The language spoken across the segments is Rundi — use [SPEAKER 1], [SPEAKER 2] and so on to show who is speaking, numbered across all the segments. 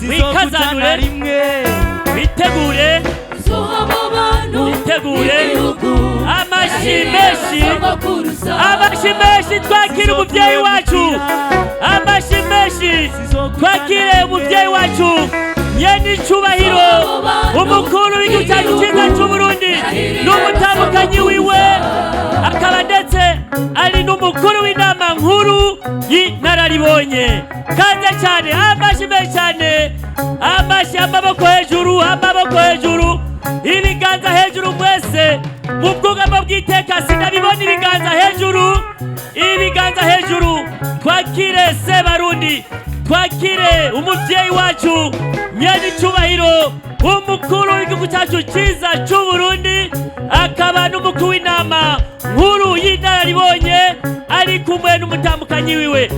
[SPEAKER 1] Wikazanure.
[SPEAKER 2] Sizokutana rimwe.
[SPEAKER 1] Witegure. Witegure. Amashi menshi, amashi menshi, twakire umubyeyi wacu. Amashi menshi, twakire umubyeyi wacu, nyene icubahiro umukuru w'igihugu cyacu cyiza cy'Uburundi n'umutamukanyi wiwe, akaba ndetse ari n'umukuru w'inama nkuru y'inararibonye. Kaze cyane, amashi menshi cyane, amashi, amaboko hejuru, amaboko hejuru, ibiganza hejuru mwese mu bwugamo bw'iteka. Sinabibona. Ibiganza hejuru, ibiganza hejuru, twakire Sebarundi, twakire umubyeyi wacu, nyene icubahiro umukuru w'igihugu cyacu cyiza cy'Uburundi, akaba n'umukuru w'inama nkuru y'inararibonye, ari kumwe n'umutambukanyi wiwe.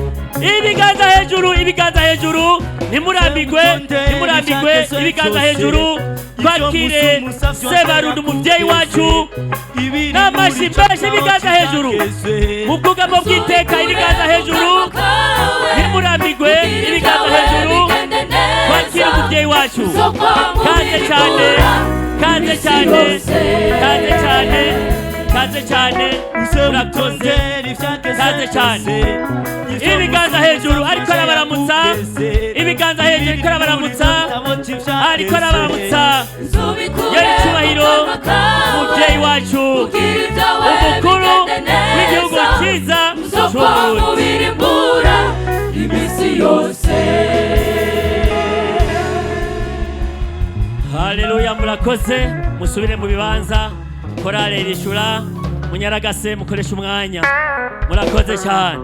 [SPEAKER 1] Ibiganza hejuru, ibiganza hejuru, ntimurambigwe, ntimurambigwe, ibiganza hejuru, twakire Sebarundi, umubyeyi wacu, n'amashi menshi, ibiganza hejuru mu bwugamo bw'iteka, ibiganza hejuru, ntimurambigwe, ibiganza hejuru, twakire umubyeyi wacu. Kaze cyane, kaze cyane, kaze cyane, kaze cyane, murakoze, kaze cyane. Ibiganza hejuru, ariko arabaramutsa. Ibiganza hejuru, ariko arabaramutsa, ariko arabaramutsa yari icyubahiro umubyeyi wacu, umukuru w'igihugu cyiza cy'Uburundi.
[SPEAKER 3] Iminsi yose.
[SPEAKER 1] Haleluya, murakoze, musubire mu bibanza. Korale irishura, munyaragase, mukoresha umwanya. Murakoze cyane,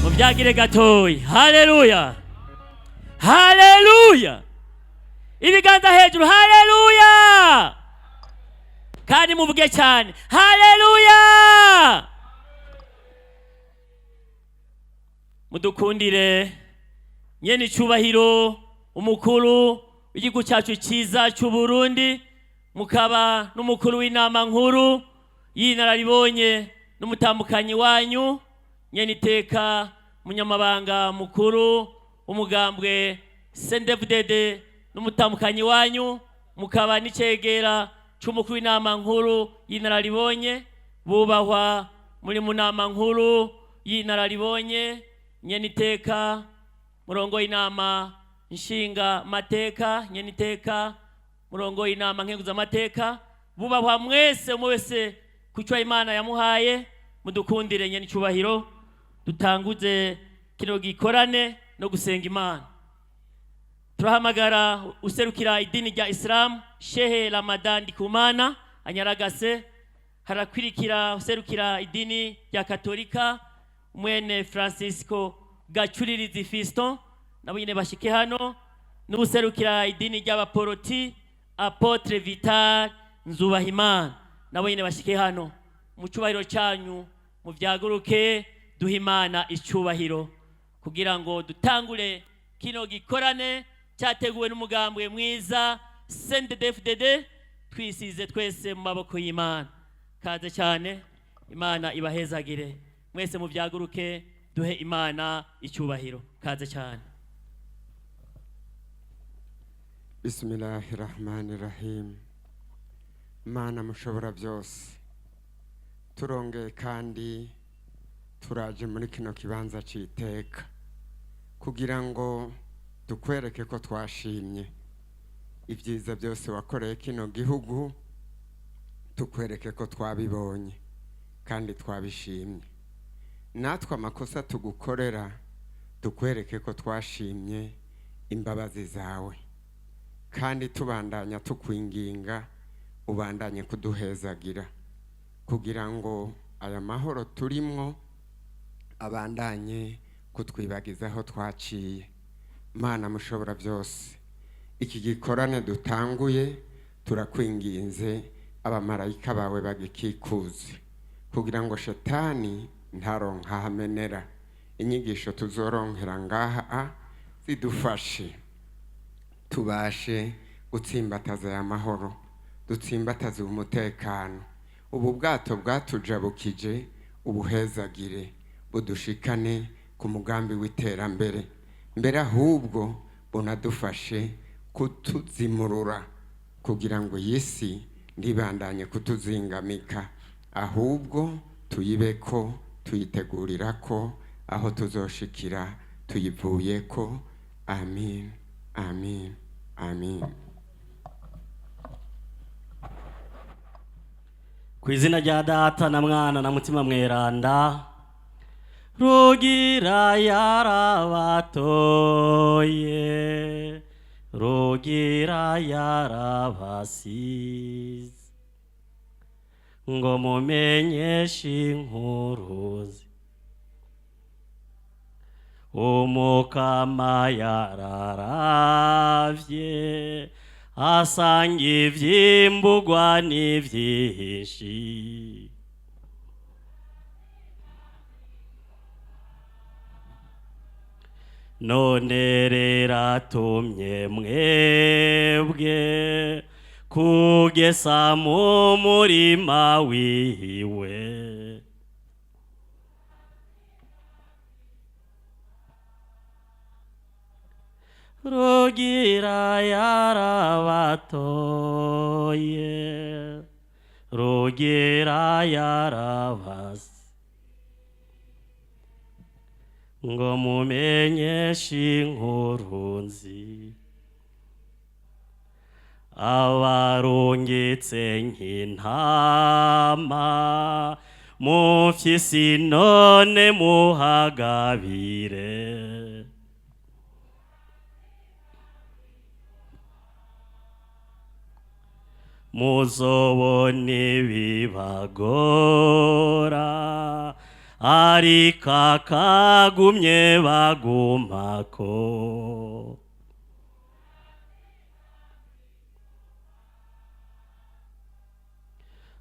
[SPEAKER 1] mubyagire gatoyi. Haleluya, haleluya, ibiganza hejuru, haleluya, kandi muvuge cyane, haleluya. Mudukundire, nyene icubahiro umukuru w'igihugu cyacu cyiza cy'Uburundi, mukaba n'umukuru w'inama nkuru y'inararibonye n'umutambukanyi wanyu, nyene iteka munyamabanga mukuru w'umugambwe CNDD-FDD n'umutambukanyi wanyu, mukaba n'icegera c'umukuru w'inama nkuru y'inararibonye, bubahwa muri mu nama nkuru y'inararibonye, nyene iteka murongo w'inama nshinga mateka, nyene iteka murongo w'inama nkenguza amateka, bubahwa mwese, umwe wese kucyo Imana yamuhaye. Mudukundire, nyene icubahiro, dutanguze kino gikorane no gusenga Imana. Turahamagara userukira idini rya Islam, Shehe Ramadan Ndikumana, anyaragase. Harakwirikira userukira idini rya Katolika, mwene Francisco Gacuririzi Fiston, nabo nyine bashike hano, n'userukira idini ry'Abaporoti, Apôtre Vital Nzubahimana, nabo nyine bashike hano. Mu cyubahiro cyanyu, muvyaguruke, duhe Imana icyubahiro kugira ngo dutangure kino gikorane cyateguwe n'umugambwe mwiza CNDD-FDD, twisize twese mu maboko y'Imana. Kaze cyane, Imana ibahezagire mwese. Muvyaguruke, duhe Imana icyubahiro. Kaze cyane.
[SPEAKER 4] Bismillahi rahmani rahim. Mana mushobora byose, turongeye kandi turaje muri kino kibanza c'iteka kugira ngo dukwereke ko twashimye ibyiza byose wakoreye kino gihugu, tukwereke ko twabibonye kandi twabishimye. Natwe amakosa tugukorera, tukwereke ko twashimye imbabazi zawe, kandi tubandanya tukwinginga ubandanye kuduhezagira kugira ngo aya mahoro turimwo abandanye kutwibagiza aho twaciye. Mana mushobora byose, iki gikorane dutanguye, turakwinginze abamarayika bawe bagikikuze kugira ngo shetani ntaronka ahamenera. Inyigisho tuzoronkera ngaha zidufashe tubashe gutsimbataza aya mahoro, dutsimbataze umutekano. Ubu bwato bwatujabukije, ubuhezagire, budushikane ku mugambi w'iterambere mbere ahubwo. Bunadufashe kutuzimurura kugira ngo iyi si ntibandanye kutuzingamika, ahubwo tuyibeko, tuyitegurira ko aho tuzoshikira tuyivuyeko. Amin, amin, amin.
[SPEAKER 2] Ku izina rya Data na Mwana na Mutima Mweranda. Rugira yarabatoye, Rugira yarabasize, ngo mumenyeshe inkuru ze. Umukama yararavye, asanga ivyimbugwa ni vyinshi. None rero atumye mwebwe kugesa mu murima wiwe. Rugira yarabatoye, Rugira yarabasi, ngo mumenyeshe inkuru nzi. Abarungitse nk'intama mufyisi, none muhagabire. Muzobona ibibagora, ariko akagumye bagumako.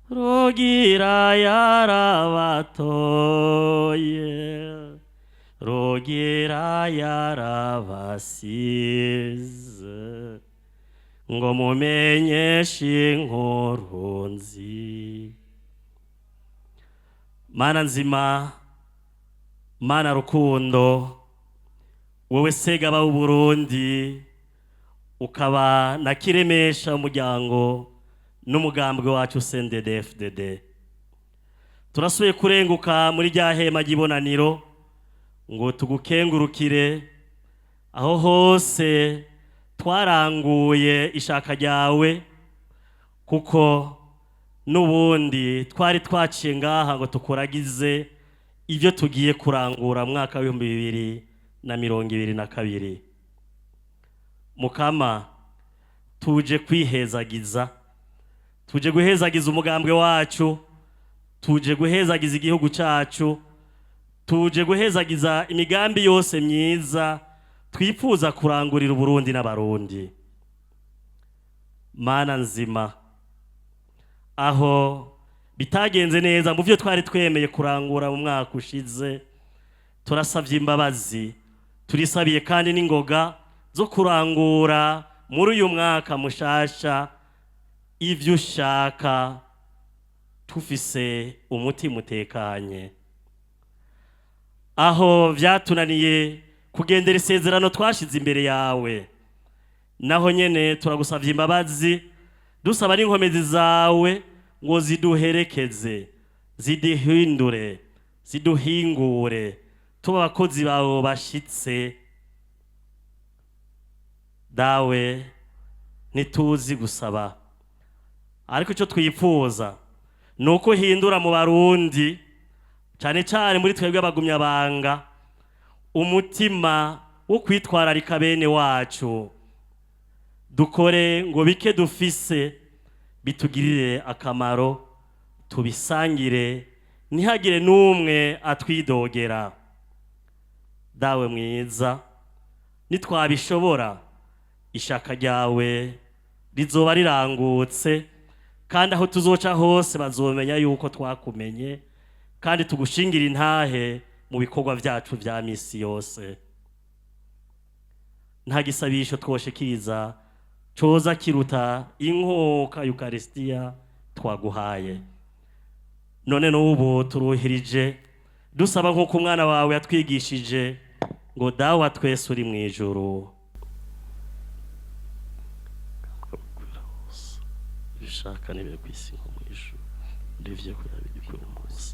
[SPEAKER 2] Rugira yarabatoye, Rugira yarabasize, ngo mumenyeshe inkuru nzi. Mana nzima, Mana rukundo, wowe Segaba w'Uburundi, ukaba na kiremesha umuryango n'umugambwe wacu CNDD-FDD, turasubiye kurenguka muri rya hema ry'ibonaniro ngo tugukengurukire aho hose twaranguye ishaka ryawe, kuko n'ubundi twari twaciye ngaha ngo tukuragize ibyo tugiye kurangura mu mwaka w'2022. Mukama, tuje kwihezagiza, tuje guhezagiza umugambwe wacu, tuje guhezagiza igihugu cyacu, tuje guhezagiza imigambi yose myiza twifuza kurangurira Uburundi n'Abarundi. Mana nzima, aho bitagenze neza mu byo twari twemeye kurangura mu mwaka ushize, turasabye imbabazi, turisabiye kandi n'ingoga zo kurangura muri uyu mwaka mushasha ibyo ushaka, tufise umutima utekanye. Aho byatunaniye kugendera isezerano twashize imbere yawe, naho nyene turagusavye imbabazi, dusaba n'inkomezi zawe ngo ziduherekeze, ziduhindure, ziduhingure, tuba abakozi bawe bashitse. Dawe, ntituzi gusaba, ariko icyo twifuza ni uko uhindura mu Barundi, cyane cyane muri twebwe abagumyabanga, umutima wo kwitwararika bene wacu. Dukore ngo bike dufise bitugirire akamaro, tubisangire, ntihagire n'umwe atwidogera. Dawe mwiza, nitwabishobora ishaka ryawe rizoba rirangutse, kandi aho tuzoca hose bazomenya yuko twakumenye, kandi tugushingira intahe mu bikorwa byacu vya misi yose. Nta gisabisho twoshikiriza coza kiruta inkoka Yukarisitiya twaguhaye. None n'ubu turuhirije dusaba nk'uko umwana wawe yatwigishije ngo: "Dawe wa twese uri mu ijuru." Ushaka nibere ku isi nko mu ijuru. Ndivye ko yabiri kuri uyu munsi,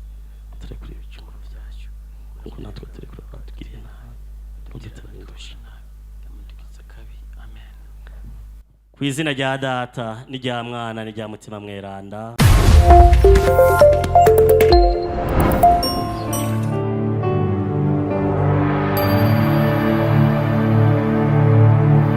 [SPEAKER 2] turekure ibicumuro byacu nkuko natwe turekure abatugiriye nabi, ntuduterane indusha. Ku izina rya Data n'irya Mwana n'irya Mutima Mweranda.